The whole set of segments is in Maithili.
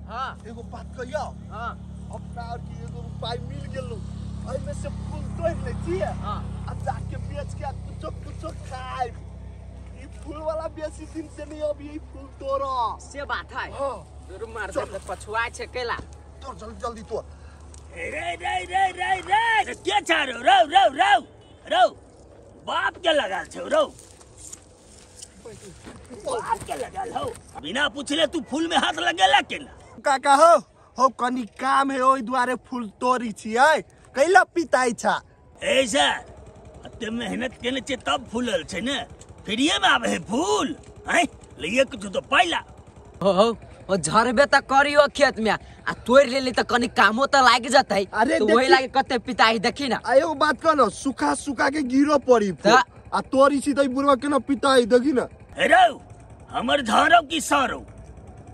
हां एगो बात कहियो। हां अपना और की एगो उपाय मिल गेलो, एहिमे से फूल तोड़ ले छियै। हां आ जाके बेच के कुछो कुछो खाए। ई फूल वाला बेसी दिन से नहीं अभी ई फूल तोड़ा से बात है। हां जरूर मार दे पछुआ छै केला तोड़ जल्दी जल्दी तोड़। रे रे रे रे रे के छारो रौ रौ रौ रौ बाप के लगल छौ रौ, बाप के लगल हो। बिना पूछले तू फूल में हाथ लगेला केना? काका हो कनी काम है ओइ दुआरे फूल तोड़ी छियै, कैला पिताई छा? ऐसा अते मेहनत केने छे तब फूलल छै ने, फ्रीए में आवे है फूल। हैं लिए कुछ तो पाइला हो ओ झरबे त करियो खेत में आ तोड़ लेली त कनी कामो त लाग जतै। अरे तो वही लागे कते पिताई देखी ना। आ एगो बात कह न, सुखा सुखा के गिरो पड़ी फूल आ तोड़ी छी त बुढ़वा केना पिताई देखी ना। हे रौ हमर झरौ की सरौ,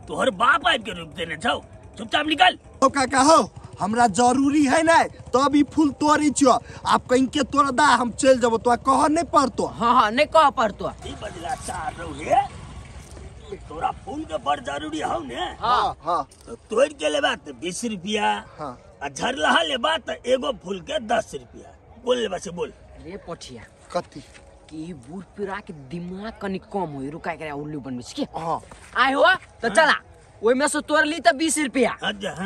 तोहर बाप आबि के रूप देने छौ, चुपचाप निकल। ओ काका हो हमरा जरूरी है ना तब ई फूल तोड़ी छियो, आप कहीं के तोड़ दा हम चल जबो, तो कह नहीं पड़तो। हां हां नहीं कह पड़तो। ई बदला सार रौ रे, तोरा फूल के बड़ जरूरी हौ ने। हां हां तो तोड़ के लेबा त 20 रुपया। हां आ झरलहा लेबा त एगो फूल के 10 रुपया। बोल लेबा से बोल। रे पठिया कथी कि बूढ़ पिरा के दिमाग कनी कम होई, रुका के उल्लू बनबै छी के। हां आय हो त चला ओइ में से तोड़ ली त 20 रुपया,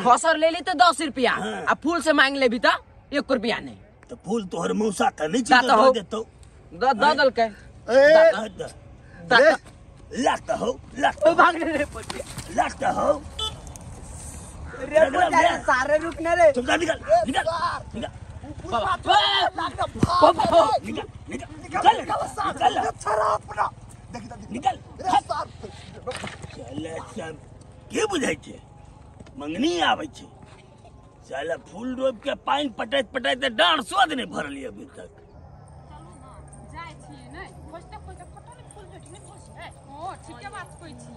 खसर ले ली त 10 रुपया, आ फूल से मांग लेबी त 1 रुपया नहीं। त फूल तोहर मौसा त नहीं छी त देतो the the दलकै। ए लात हो लात ओ भाग रे पटिया लात हो रे पटिया सारे रुक न रे। चुपचाप निकल निकल निकल निकल निकल निकल निकल छरा अपना देखी त निकल रे सार। चल सब के बुझाय छै मंगनी आबै छै, साला फूल रोप के पानी पटैत पटैत डांड सोद नहीं भरली अभी तक। जाय छियै नै खोजते खोजते कतौ नै फूल भेट नै खोजै। हां ठीके बात कहै छी,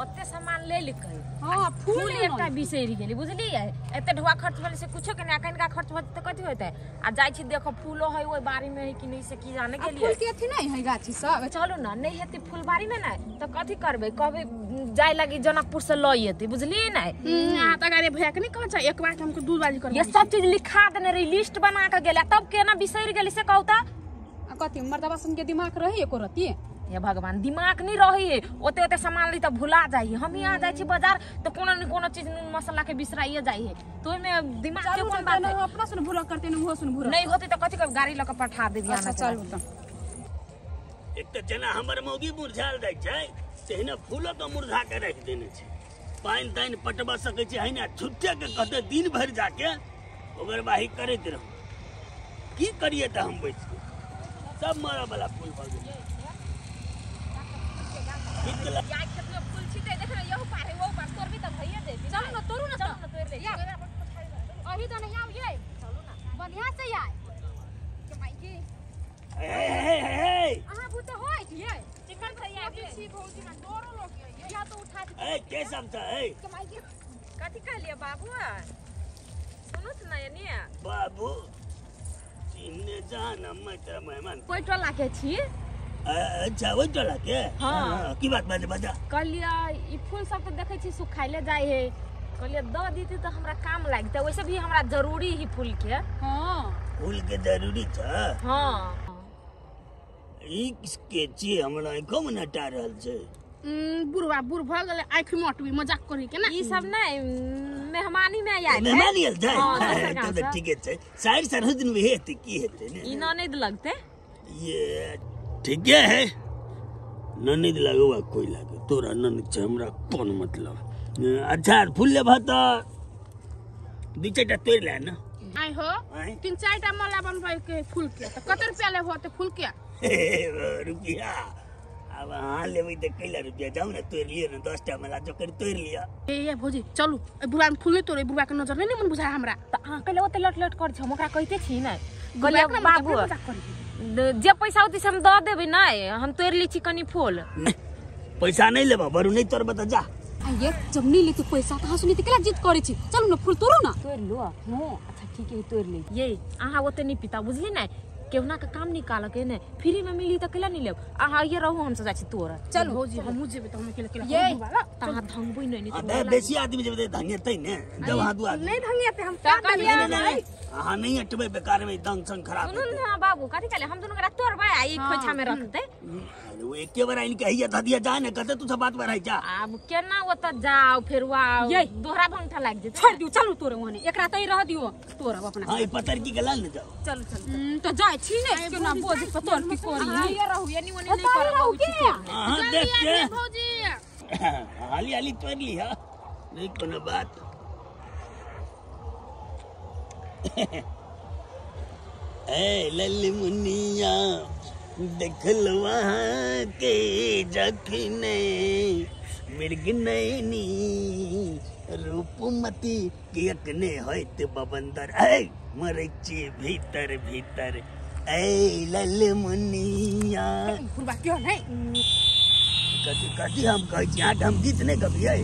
ओते सामान ले लिकै। हां फूल एकटा बिसरि गेली बुझलियै, एते ढुआ खर्च भेलै से कुछो के नै, कनिका खर्च होतै त कथी होतै। आ जाइ छी देखो फूलो है ओइ बाड़ी में है कि नहीं से की जाने के लिए। फूल के अथी नहीं है गाछी सब। चलू ना नहीं हेतै फुलबाड़ी में नै त कथी करबै, कहबै जाय लागी जनकपुर से लऽ एतै बुझलियै नै। अहाँ त अरे भैया के नहीं कहै छै एक बार के हमको दूध बाजी कर, ये सब चीज लिखा देने रही, लिस्ट बना के गेला तब केना बिसरि गेली से कहू त। आ कथी मर्दबा सन के दिमाग रही एको रती? हे भगवान दिमाग नहीं रही है, ओते ओते सामान ली त भुला जाइ। हम यहाँ जाइ छी बाजार त कोनो न कोनो चीज नून मसाला के बिसराइए जाइ है, तो ओइमे दिमाग के कोन बात है? अपना सुन भूला करते न उहो सुन भूला नहीं होते त कथी कर गाड़ी ल के पठा देबी। अच्छा चलू त एक त जना हमर मौगी मुरझाल जाइ छै तहिना फूलो के मुरझा के राखि देने छै, पानि तानि पटबा सकै छै है ना, छुट्टे के कहते दिन भरि जाके ओकर बाही करैत रहू। की करिए त हम बैस के सब मरऽ वाला फूल भऽ गेलै। या खेत में फूल छिते देख रे, यहू पार है वो पार तोड़बी त भइए देबी। चल न तोड़ू न, चल न तोड़ ले या अभी तो नहीं आउ ये, चलू ना बढ़िया से आय के माई के। हे हे हे अहाँ भूत होय छियै चिकन भैया के छी भौजी ना डरो लोग या तो उठा ए के सब छ ए के माई के कथी कहलिए बाबू? सुनू त ना एनी बाबू चिन्ने जान मैं तेरा मेहमान कोई टोला के छी। अच्छा वही टोला के। हाँ की बात बाजे बजा? कहलिए ई फूल सब तो देखै छी सुखाइले जाइ है, कहलिए the दीती तो हमरा काम लागतै, वैसे भी हमरा जरूरी ही फूल के। हां फूल के जरूरी छ। हां ई के छी हमरा आंखो में नटा रहल छै। बुढ़वा बुढ़ भ गेलै आंखि मोटबी मजाक करी के ना ई सब नै मेहमानी में आयल मेहमानी आयल जाय त ठीके छै, साइड सरहद दिन भी हेतै की हेतै ने ई ननद लगतै। ये ठीके है ननद लागो वा कोई लागे, तोरा ननद छै हमरा कोन मतलब। अच्छा फूल लेबह त दू चारिटा तोड़ि ले ना। आइ हो तीन चारिटा माला बनबै के फूल के त कते रुपया लेबहो त फूल के? रुपया अब अहाँ लेबै त कैला रुपया, जाउ ने तोड़ि लिअ ने 10टा माला जोकर तोड़ि लिअ। ए भौजी चलू ए बुढ़वा में फूल नहीं तोड़े, बुढ़वा के नजर नहीं मन बुझा हमरा। त अहाँ कैला ओते लट लट कर छी, हम ओकरा कहिते छी नै कहलिए बाबू जे पैसा होतै से हम the देबै नै, हम तोड़ि लै छी कनी फूल। पैसा नहीं लेबह बरू नहीं तोड़बह त जा। आइए जब नहीं लेते पैसा त हंसुनी त केला जिद करै छी, चलू न फूल तोड़ू ना। तोड़ लो। हां अच्छा ठीक है तोड़ ले। ये अहाँ ओते नहीं पिता बुझली नै, केहुना के काम निकाल के ने फ्री में मिली त केला नहीं लेब। अहाँ ये रहू हम सब जाइ छी तोरा। चलू भौजी हमहूँ जेबै त हम अकेले अकेले तहाँ धंगबै नहीं नहीं तो बेसी आदमी जेबै धंगेतै ने जब अहाँ दू आदमी नहीं धंगेतै हम का नहीं नहीं अहाँ नहीं हटबै बेकार में दंग संग खराब। सुनू ना बाबू कथि कहले हम दुनू गोरा तोड़बै आ ई खोइछा में रखतै। अरे वो एके बार आइन के हैया धदिया जा ने कते तू सब बात बढ़ाई जा। आब केना ओत जाओ फेर आओ दोहरा भंगठा लाग जेतै। छोड़ दियो चलू तोरे ओने एकरा तै रह दियो तोरब अपना। हां ई पतर की गला ने जाओ चलू चलू त जाय छी ने केना बोझ पर तोर की कोरी ये रहू यानी ओने नहीं करब। हां देख के भौजी हाली हाली तोड़ ली। हां नहीं कोनो बात। ए लल मुनिया देखल वहाँ के जखने मृग नैनी रूपमती कियकने होइत बबंदर ऐ मरै छी भीतर भीतर ऐ लल मुनिया। फुलबा क्यों नहीं कथी कथी हम कहै छी अहाँ हम गीत नहीं गबियै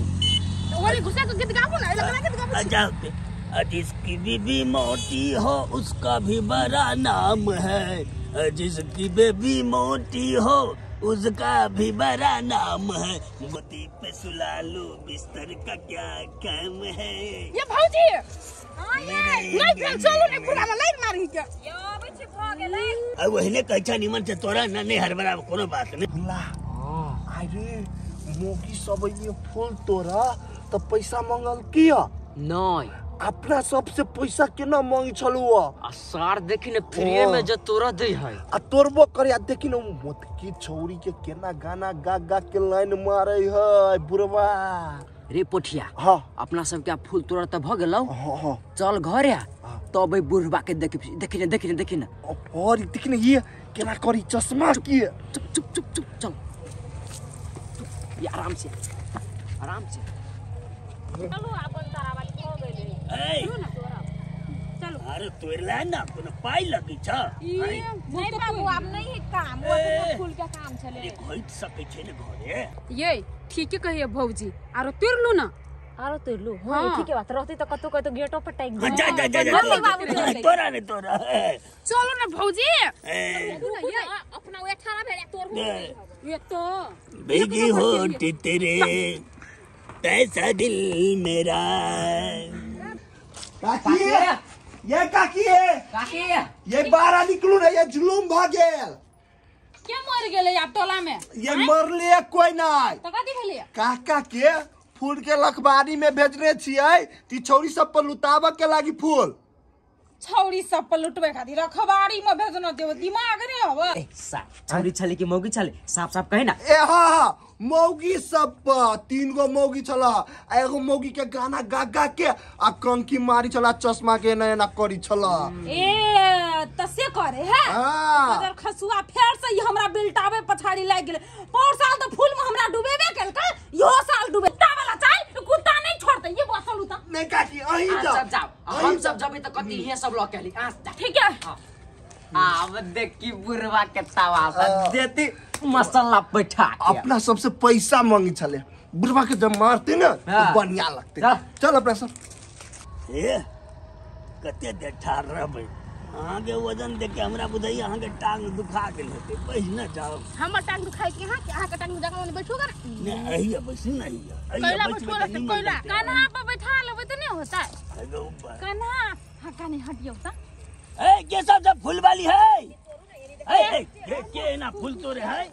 ओरी घुसा के गीत गाबू ना लगना गीत गाबू। अच्छा जिसकी बीबी मोटी हो उसका भी बड़ा नाम है, जिसकी बेबी मोटी हो उसका भी बड़ा नाम है, मोती पे सुला लो बिस्तर का क्या काम है। ये भौजी नहीं फेल चलू नहीं पूरा में लाइन मारी के यो अबै छी भ गेलै। अब ओहने कहै छ निमन से तोरा ना नहीं हड़बड़ा कोनो बात नहीं। ला अरे मोगी सब ये फूल तोरा त पैसा मंगल किया नहीं अपना सबसे पैसा केना मांगी छलु आ सार देखी ने फ्री में जे तोरा दे है आ तोरबो करे। आ देखी ने मोतकी छौरी के केना गाना गा गा के लाइन मारे है बुढ़वा रे पोठिया। हां अपना सब के फूल तोरा त भ गेलौ। हां हां चल घर आ तब बुढ़वा के देखी देखी ने देखी ने देखी ने और देखी ने ये केना करी चश्मा की। चुप चुप चुप चुप चल ये आराम से आराम से चलो अपन तारा वाली हो गेलै। ए चलो अरे तोरला ना कोनो पाई लगी छ नहीं बाबू आब नहीं है काम वो तो फूल के काम छले अरे घोट सकै छै ने घरे। ये ठीक है कहिए भौजी आरो तोरलू ना आरो तोरलू। हां ठीक है बात रहती त कतो कतो गेटो पर टाइग जा जा जा तोरा ने तोरा चलो ना भौजी अपना वे ठाड़ा भेल तोर ये तो भीगी होंठ तेरे तैसा दिल मेरा। काकी ये काकी है काकी ये बाहर निकलू ना ये जुलूम भ गेल। के मर गेलै आब टोला में ये मरले कोई नहीं त कथि भेलै। काका के फूल के लखबारी में भेजने छियै ती छौरी सब पर लुटाबऽ के लागी फूल छौरी सब पर लुटबै खातिर रखबारी में भेजना देव दिमाग रे हव। ए छौरी छले कि मौगी छले साफ साफ कहे ना। ए हां मौगी सब पर तीन गो मौगी छला आ एगो मौगी के गाना गा गा के आ कंकी मारी छला चश्मा के नैना करी छला। ए त से करे है अगर खसुआ फेर से ई हमरा बिलटावे पछाड़ी लाग गेलै। पौर साल त फूल में हमरा डुबेबे केलकै इहो साल डुबे कुत्ता वाला चाल कुत्ता नहीं छोड़ते ये बसल उता नहीं काकी अही जाओ सब जाओ हम सब जबे त कति हे सब ल के आली आ ठीक है। आब देखी बुढ़वा के तवासा देती मसाला बैठा के अपना सबसे पैसा मांगी छले बुढ़वा के जब मारते ना तो बढ़िया लगते। चल अपना सब ए कते देर ठाड़ रहबै अहाँ के वजन देख के हमरा बुझाइए अहाँ के टांग दुखा गेल हेतै पहिने जाओ। हमर टांग दुखाइ के हां अहाँ के टांग जगह में बैठो कर नहीं अहिया बैसू नहीं कैला बैठो रे कैला कन्हा पर बैठा लेबै त नहीं होता कन्हा हां कनी हटियौ त। ए के सब सब फूल वाली है ए के ना फूल तोरे है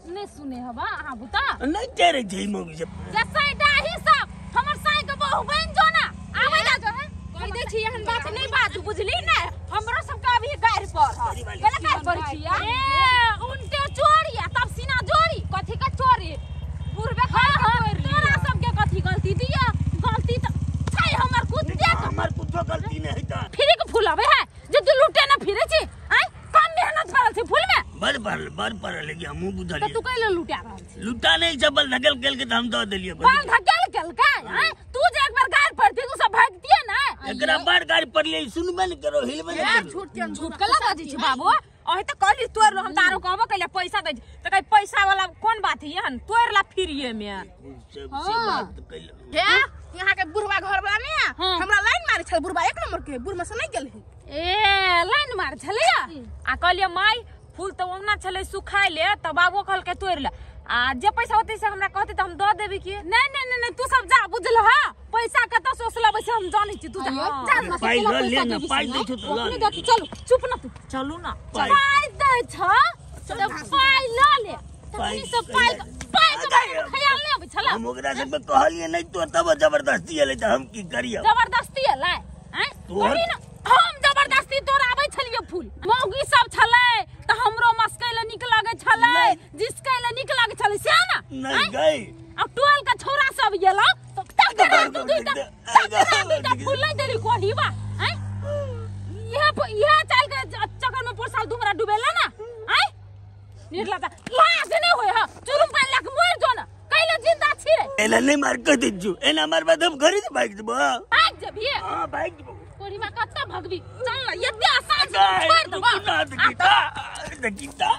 नहीं सुने हवा अहाँ बुता नहीं तेरे जे मौगी से जैसे डाही सब हमर साई के बहु बन जो ना आबै जा जो है कह दे छी एहन बात नहीं बात बुझली ने हमरो सब के अभी गारि पर केला गारि पर छी ए उनटे चोरी आ तब सीना जोड़ी कथि के चोरी बुढ़बे खा तोरा सब के कथि गलती दिया गलती त छै हमर कुत्ते के हमर कुछो गलती नहीं त फिरे के फूल आबै है जे तू लुटे ना फिरे छी आय कम मेहनत करल छी फूल में बड़ बड़ बड़ पड़ल कि हमहू बुझलिए त तू कैले लुटा रहल छी लुटा नहीं जबल धकेल केल के त हम the देलिए बल धकेल केल का आय तू जे एक बार गारि पड़ती तू सब भागतिए ना एकरा बार गारि पड़लिए सुनबे न करो हिलबे न करो झूठ के झूठ कला बाजै छी बाबू अहे त कहली तोर हम तारो कहबो कैले पैसा दै त कहि पैसा वाला कोन बात है हन तोर ला फिरिए में से बात कैले हे यहाँ के बुढ़वा घर वाला ने हमरा लाइन मारे छल बुढ़वा एक नंबर के बुढ़ में से नहीं गेल है। ए लाइन मार छलै आ कहलिए माई फूल त ओना छलै सुखाय ले त बाबू कहलकै तोड़ ले आ जे पैसा होतै से हमरा कहतै त हम the देबी की। नहीं नहीं नहीं तू सब जा बुझल हा पैसा कत सोसला वैसे हम जानै छी तू जा जा ना पाई ल ले ना पाई दै छौ त ल ले चलू चुप ना तू चलू ना पाई दै छ त पाई ल ले तखनी सब पाई पाई के ख्याल नै आबै छला। हम ओकरा सब कहलिए नहीं तो तब जबरदस्ती एलै त हम की करियो? जबरदस्ती एलै हैं कही ना हम जबरदस्ती तोर आबै छलिए फूल मौगी सब छलै त हमरो मस्कै ले निक लागै छलै जिसकै ले निक लागै छलै से ना नहीं गई। अब टोल के छोरा सब गेला त तकरा तू दुईटा तकरा दुईटा फूल नै देली कोढ़ीबा हैं यह चाल के चक्कर में पोरसाल दुमरा डुबेला ना हैं निर्ला त लाज नै होय ह चुरुम पानि लक मर जो ना कैले जिंदा छी रे। एना नहीं मार के दिजु एना मारबा त हम घरे से भाग जबो। भाग जबिए? हां भाग जबो। कोढ़ीबा कत्ता भगबी चल ना यते आसान से छोड़ देबो। ना देखिता देखिता।